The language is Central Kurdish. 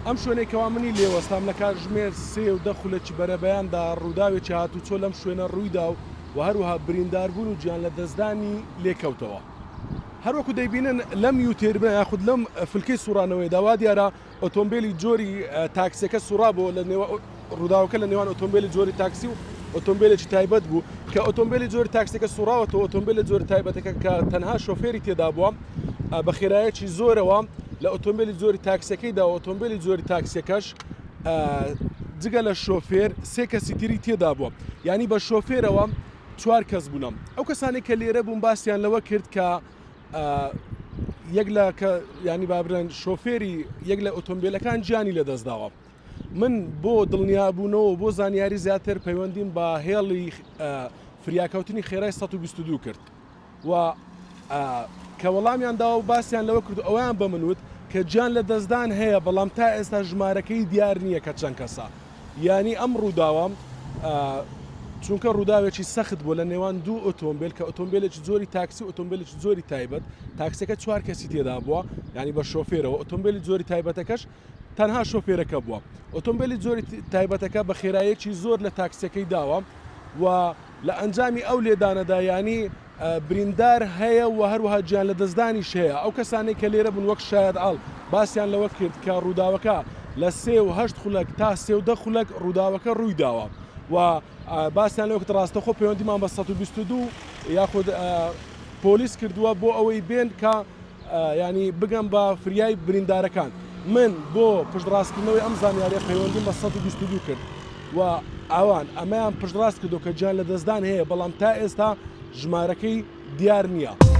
ئەم شوێنەی کەوا منی لێ وەستام لە کاتژمێر سێ و دە خولەکی بەرەبەیاندا ڕووداوێکی هاتوچۆ لەم شوێنە ڕوویدا و و هەروەها برینداربوون و گیانلەدەستدانی لێکەوتەوە. هەروەکو دەیبینن لەم U-turn ە یاخود لەم فلکەی سوڕانەوەیەدا وا دیارە ئۆتۆمبێلی جۆری تاکسیەکە سوڕابەوە لە نێوان ڕووداوەکە لە نێوان ئۆتۆمبێلی جۆری تاکسی و ئۆتۆمبێلێکی تایبەت بوو کە ئۆتۆمبێلی جۆری تاکسیەکە سوڕاوەتەوە ئۆتۆمبێلە جۆری تایبەتەکە کە تەنها شۆفێری تێدا بووە بە خێرایەکی زۆرەوە لە ئۆتۆمبێلی جۆری تاکسیەکەیدا ئۆتۆمبێلی جۆری تاکسیەکەش جگە لە شۆفێر سێ کەسی تری تێدا بووە یانی بە شۆفێرەوە چوار کەس بوونە ئەو کەسانی کە لێرە بوون باسییان لەوە کرد کە یەک لە کە ینی بابرەن شۆفێری یەک لە ئۆتۆمبیلەکان گیانی لەدەستداوە من بۆ دڵنیابوونەوە بۆ زانیاری زیاتر پەیوەندیم بە هێڵی فریاکەوتنی خێرای 122 کرد و کە وەڵامیان داوە و باسیان لەوە کرد و ئەوەیان بە من وت کە گیان لە دەستدان هەیە بەڵام تا ئێستا ژمارەکەی دیار نییە کە چەند کەسە یانی ئەم ڕووداوە چونکە ڕووداوێکی سەخت بوو لە نێوان دوو ئۆتۆمبیل کە ئۆتۆمبیلێکی جۆری تاکسی و ئۆتۆمبیلێکی جۆری تایبەت تاکسەکە چوار کەسی تێدا بووە ینی بە شۆفێرەوە ئۆتۆمبیلی جۆری تایبەتەکەش تەنها شۆفێرەکە بووە ئۆتۆمبیلی جۆری تایبەتەکە بە خێرایەکی زۆر لە تاکسیەکەی داوە و لە ئەنجامی ئەو لێدانەدا یانی بریندار هەیە و هەروەها گیانلەدەستدانیش هەیە، ئەو کەسانەی کە لێرە بوون وەک شایەتعاڵ باسیان لەوە کرد کە ڕووداوەکە لە سێ و هەشت خولەک تا سێ و دە خولەک ڕووداوەکە ڕوویداوە و باسیان لەوە کرد ڕاستەخۆ پەیوەندیمان بە 122 یاخود پۆلیس کردووە بۆ ئەوەی بێن کە یانی بگەم بە فریای بریندارەکان. من بۆ پشتڕاستکردنەوەی ئەم زانیارییە پەیوەندیم بە 122 کرد و ئەوان ئەمەیان پشتڕاست کردەوە کە گیانلەدەستدان هەیە، بەڵام تا ئێستا ژمارەکەی دیار نییە.